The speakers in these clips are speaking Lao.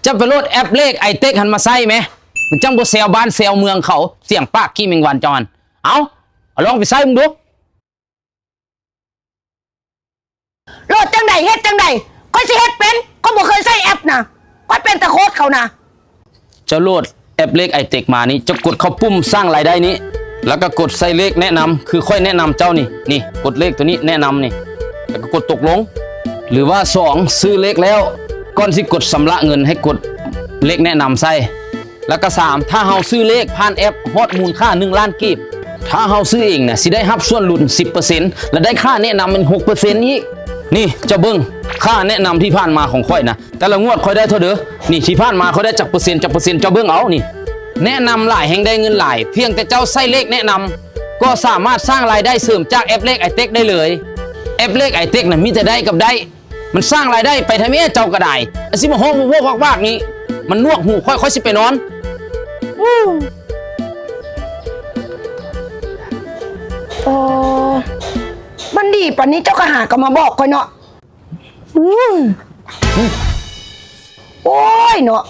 ເຈົ້າໄປໂຫຼດແອັບເລກໄອເຕັກຫັ້ນມາໃຊ້ແມ ມັນຈັ່ງບໍ່ແຊວບ້ານແຊວເມືອງເຂົາ ສຽງປາກຂີ້ແມງວັນເຈົ້າຫັ້ນ. ເອົາ ເອົາລອງໄປໃຊ້ເບິ່ງດູ. ໂຫຼດຈັ່ງໃດ ເຮັດຈັ່ງໃດ? ຂ້ອຍຊິເຮັດເປັນ? ຂ້ອຍບໍ່ເຄີຍໃຊ້ແອັບນະ ຂ້ອຍເປັນແຕ່ໂຄດເຂົານະ. ເຈົ້າໂຫຼດແອັບເລກໄອເຕັກມານີ້ ເຈົ້າກົດເຂົ້າປຸ່ມສ້າງລາຍໄດ້ນີ້ ແລ້ວກໍກົດໃສ່ເລກແນະນຳ ຄືຂ້ອຍແນະນຳເຈົ້ານີ້ ນີ້ ກົດເລກໂຕນີ້ແນະນຳນີ້ ແລ້ວກໍກົດຕົກລົງ. ຫຼືວ່າສອງ ຊື້ເລກແລ້ວ ກ່ອນຊິກົດຊຳລະເງິນໃຫ້ກົດເລກແນະນຳໃສ່. ແລ້ວກໍສາມ ຖ້າເຮົາຊື້ເລກຜ່ານແອັບຮອດມູນຄ່າໜຶ່ງລ້ານກີບ ຖ້າເຮົາຊື້ເອງນະ ຊິໄດ້ຮັບສ່ວນຫຼຸດສິບເປີເຊັນ ແລະ ໄດ້ຄ່າແນະນຳແມ່ນຫົກເປີເຊັນອີກ. ນີ້ ເຈົ້າເບິ່ງ ຄ່າແນະນຳທີ່ຜ່ານມາຂອງຂ້ອຍນະ ແຕ່ລະງວດຂ້ອຍໄດ້ເທົ່າເດີ ນີ້ ທີ່ຜ່ານມາຂ້ອຍໄດ້ຈັກເປີເຊັນ ຈັກເປີເຊັນ ເຈົ້າເບິ່ງເອົານີ້. ແນະນຳຫຼາຍແຮ່ງໄດ້ເງິນຫຼາຍ ພຽງແຕ່ເຈົ້າໃຊ້ເລກແນະນຳ ກໍສາມາດສ້າງລາຍໄດ້ເສີມຈາກແອັບເລກໄອເຕັກໄດ້ເລີຍ. ແອັບເລກໄອເຕັກນະ ມີແຕ່ໄດ້ກັບໄດ້. ມັນສ້າງລາຍໄດ້ໄປແທ້ແມ້ ເຈົ້າກໍໄດ້ ອາ ຊິມາຮ້ອງໂວກໆວາກໆນີ້ ມັນໜວກຫູຂ້ອຍ ຂ້ອຍຊິໄປນອນ. ໂອ້ ມັນດີປານນີ້ ເຈົ້າກໍຫາກໍມາບອກຂ້ອຍເນາະ. ໂອ້ຍເນາະ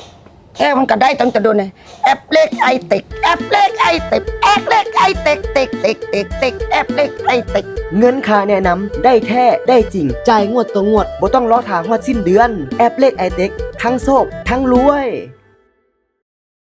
ແທ້ມັນກໍໄດ້ຕັ້ງແຕ່ດົນແລ້ວ. ແອັບເລກໄອເຕັກ ແອັບເລກໄອເຕັກ ແອັບເລກໄອເຕັກ ເຕັກ ເຕັກ ເຕັກ ເຕັກ ແອັບເລກໄອເຕັກ. ເງິນຄ່າແນະນຳໄດ້ແທ້ໄດ້ຈິງ ຈ່າຍງວດຕໍ່ງວດ ບໍ່ຕ້ອງລໍຖ້າຮອດສິ້ນເດືອນ. ແອັບເລກໄອເຕັກ ທັງໂຊກທັງລວຍ.